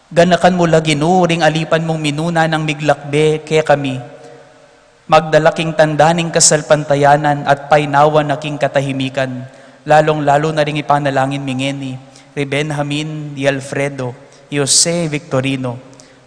Ganakan mu la, Ginu, ring alipan mung minuna nang miglakbe kekami, magdala king tanda ning kasalpantayanan at painawa na king katahimikan, lalung-lalu na ring ipanalangin mi ngeni, ri Benjamin, i Alfredo, i Jose Victorino.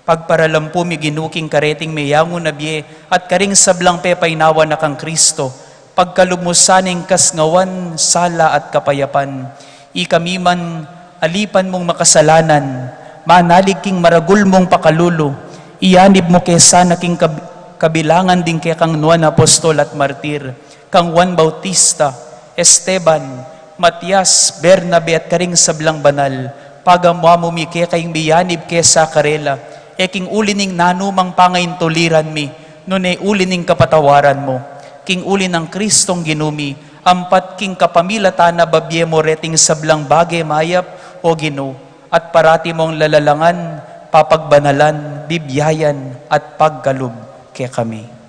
Pagparalampu mi, Ginu, king kareting meyangu na bie at karing sablang pepainawa na kang Kristo, pagkalub mu sana ing kasngawan, sala at kapayapan. Ikami man, alipan mung makasalanan, manalig king maragul mung pakalulu, iyanib mu ke sana king kab-, kabilangan ding kekang nuan a apostol at martir, kang Juan Bautista, Esteban, Matias, Bernabe at karing sablang banal, pagamuan mu mi keka ing miyanib kesa karela, e king uli ning nanumang pangaintuliran mi, nune uli ning kapatawaran mu, king uli nang Kristong Ginu mi, ampat king kapamilatan na babie mu reting sablang bage mayap, O Ginu, at parati mung lalalangan, papagbanalan, bibiayan, at pagkalub kekami.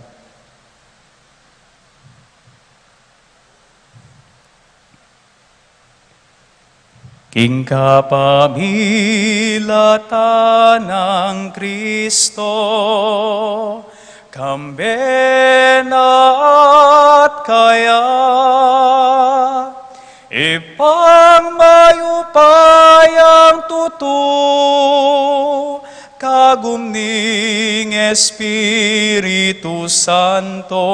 King kapamilatan nang Kristo, kambe na at kaya, Ibpang mayupayang tutu, kagum ning Espiritu Santo,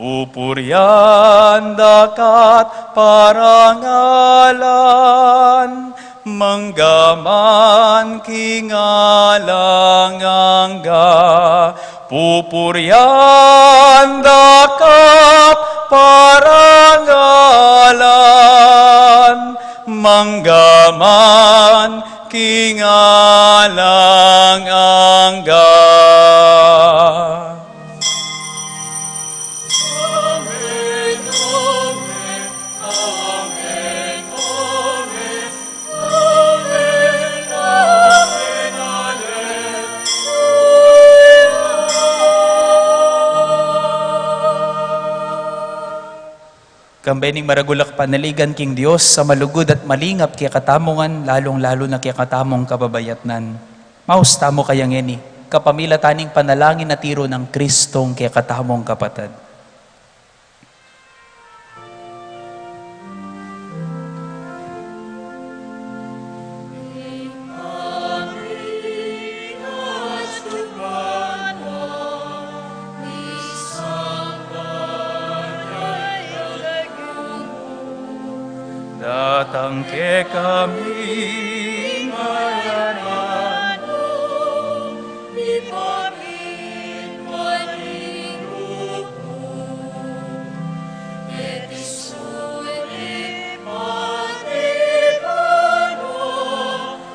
pupurian da ka at parangalan, mangga man king alang angga. Pupurian da ka at parangalan, mangga man king alang angga. Kambe ning maragul a kapanaligan king Dios a malugud at malingap kekatamu ngan, lalung-lalu na kekatamung kababayatnan. Maus tamu kaya ngeni, kapamilatan ning panalangin a tiru nang Kristong kekatamung kapatad. Datang kekami, ngaranan mu, mipamit maning lugud mu, keti sulip mati kanu,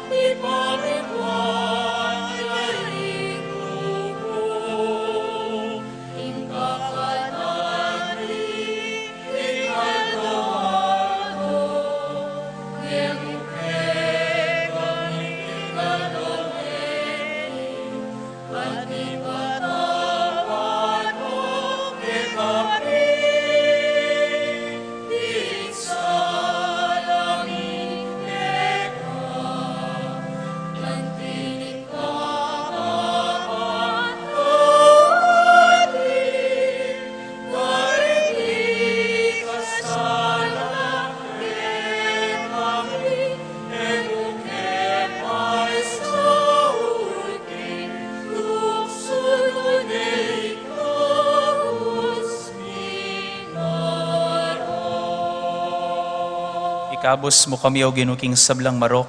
mipamit maning lugud mu, ing kakatan mi king aldo-aldo. Ikabus mu kami, O Ginu, king sablang marok.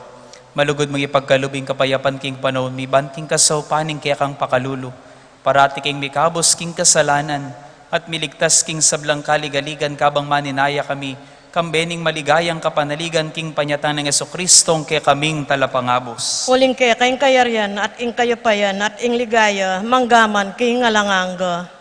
Malugud mung ipagkalub ing kapayapan king panaun mi, ban king kasaupan ning kekang pakalulu, parati kaming mikabus king kasalanan, at miligtas king sablang kaligaligan kabang maninaya kami, kambe ning maligayang kapanaligan king panyatang nang Jesucristong kekaming Talapangabus. Uling keka ing kayarian, at ing kayupayan, at ing ligaya, mangga man king alang angga.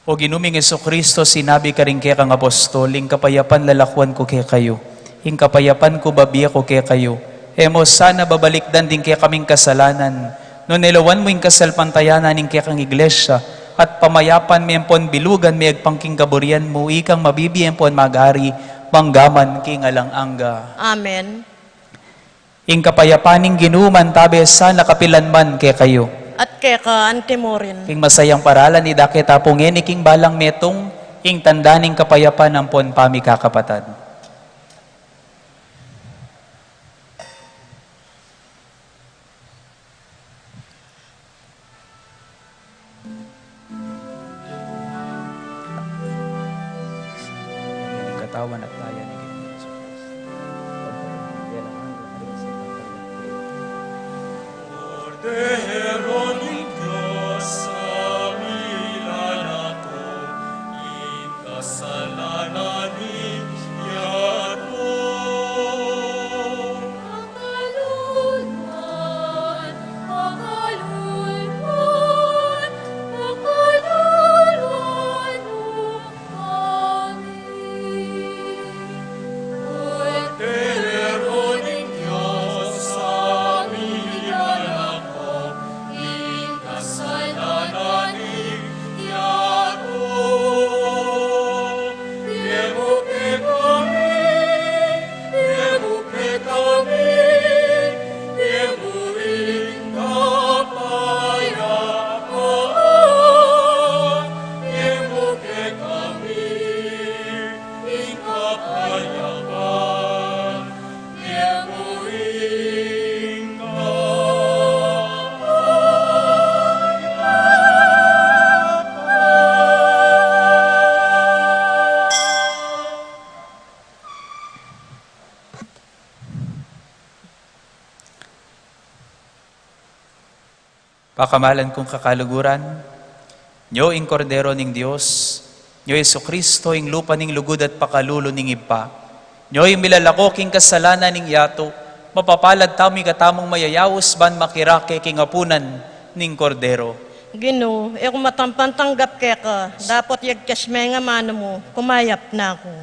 O Ginu ming Jesucristo, sinabi karing kekang apostol, ing kapayapan lalakwan ku kekayu, ing kapayapan ku babie ku kekayu. E mu sana babalikdan ding kekaming kasalanan, nune lawan mu ing kasalpantayanan ning kekang Iglesia, at pamayapan me ampon bilugan me agpang king kaburian mu, ikang mabibie ampon mag-ari, mangga man king alang angga. Amen. Ing kapayapan ning Ginu mantabe sana kapilan man kekayu. At keka antimurin. Ing masayang paralan ida keta pu ngeni king balang metung, ing tanda ning kapayapan ampon pamikakapatad. Ing katawan at daya ning Ginu Jesucristo. Kordero ning Dios, a milalako ing kasalanan ning yatu. Pakamalan kung kakaluguran, nyo ing Kordero ning Dios, nyo Jesucristo, ing lupa ning lugud at pakalulu ning Ibpa, nyo ing milalako king kasalanan ning yatu, mapapalad tamu ing katamung mayayaus ban makirake king apunan ning Kordero. Ginu, e ku matampan tanggap keka, dapot yagkas me ing amanu mu, kumayap na ku.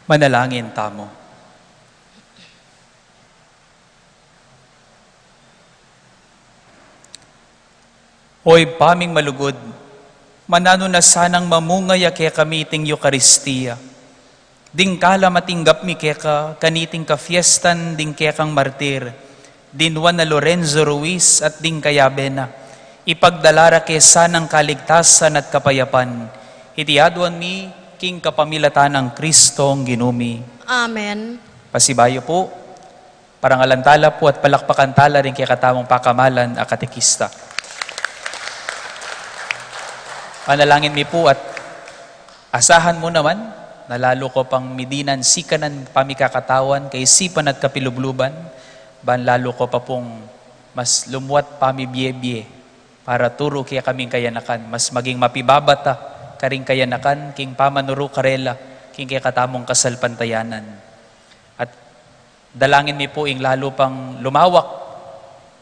Manalangin tamu. O Ibpa ming malugud, mananu na sanang mamungay a kekami iting Eukaristia. Ding kala matinggap mi keka, kaniting kafiestan ding kekang martir, ding Juan a Lorenzo Ruiz at ding kayabe na, ipagdala ra ke sanang kaligtasan at kapayapan. Iti aduan mi king kapamilatan nang Kristong Ginu mi. Amen. Pasibayu pu, parangalan tala pu at palakpakan tala ring kekatamung pakamalan a katekista. Panalangin mi pu at asahan mu naman na lalu ko pang midinan sikanan pamikakatawan, kaisipan at kapilubluban, ban lalu ko pa pung mas lumuat pamibie-bie para turu kekaming kayanakan, mas maging mapibabata karing kayanakan king pamanuru karela king kekatamung kasalpantayanan. At dalangin mi pu ing lalu pang lumawak,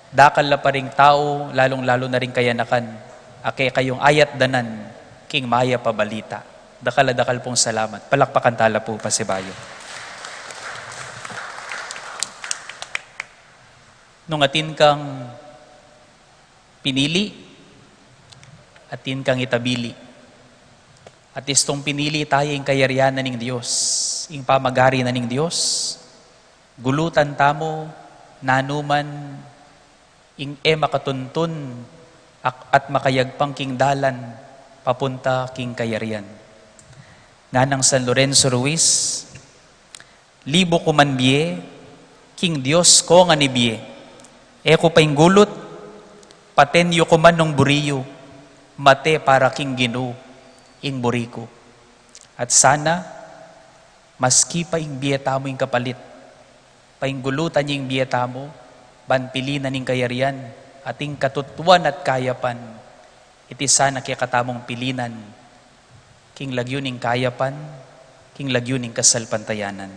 dakal la pa ring tau, lalung-lalu na ring kayanakan a kekayung ayatdanan king mayap a balita. Dakal a dakal pung salamat. Palakpakan tala pu pasibayu. Nung atin kang pinili, atin kang itabili. At istung pinili taya ing kayarian na ning Dios, ing pamagari na ning Dios, gulutan tamu nanu man ing e makatuntun ak-, at makayagpang king dalan papunta king kayarian. Nganang San Lorenzo Ruiz, libu ku man bie, king Dios ko ngan ibie. E ku pa ing gulut, paten yu ku man nung buri yu, mate para king Ginu ing buri ku. At sana, maski pa ing bie tamu ing kapalit, painggulutan ya ing bie tamu, ban pilinan ing kayarian, at ing katutuan at kayapan, iti sana kekatamung pilinan, king lagyu ning kayapan, king lagyu ning kasalpantayanan.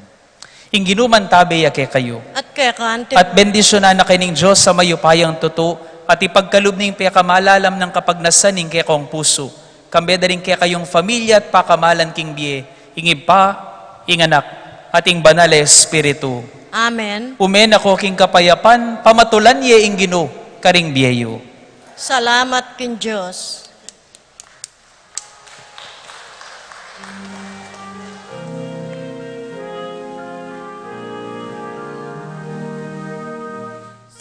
Ing Ginu mantabe ya kekayu. At keka naman. At bendisyunan na kayu ning Dios a mayupayang tutu, at ipagkalub ning pekamalalam nang kapagnasan ning kekong pusu, kambe da ring kekayung familia at pakamalan king bie, ing Ibpa, ing Anak, at ing Banal a Espiritu. Amen. Ume na ko king kapayapan, pamatulan ye ing Ginu karing bie yu. Salamat king Dios.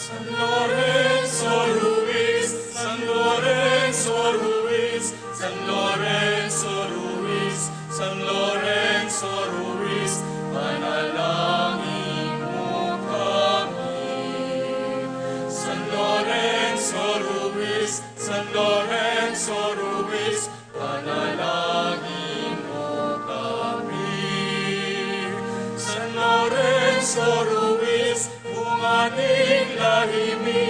San Lorenzo Ruiz, San Lorenzo Ruiz, San Lorenzo Ruiz, San Lorenzo Ruiz, panalangin mu kami. San Lorenzo Ruiz, San Lorenzo Ruiz, panalangin mu kami. San Lorenzo Ruiz, bunga ning lahi mi,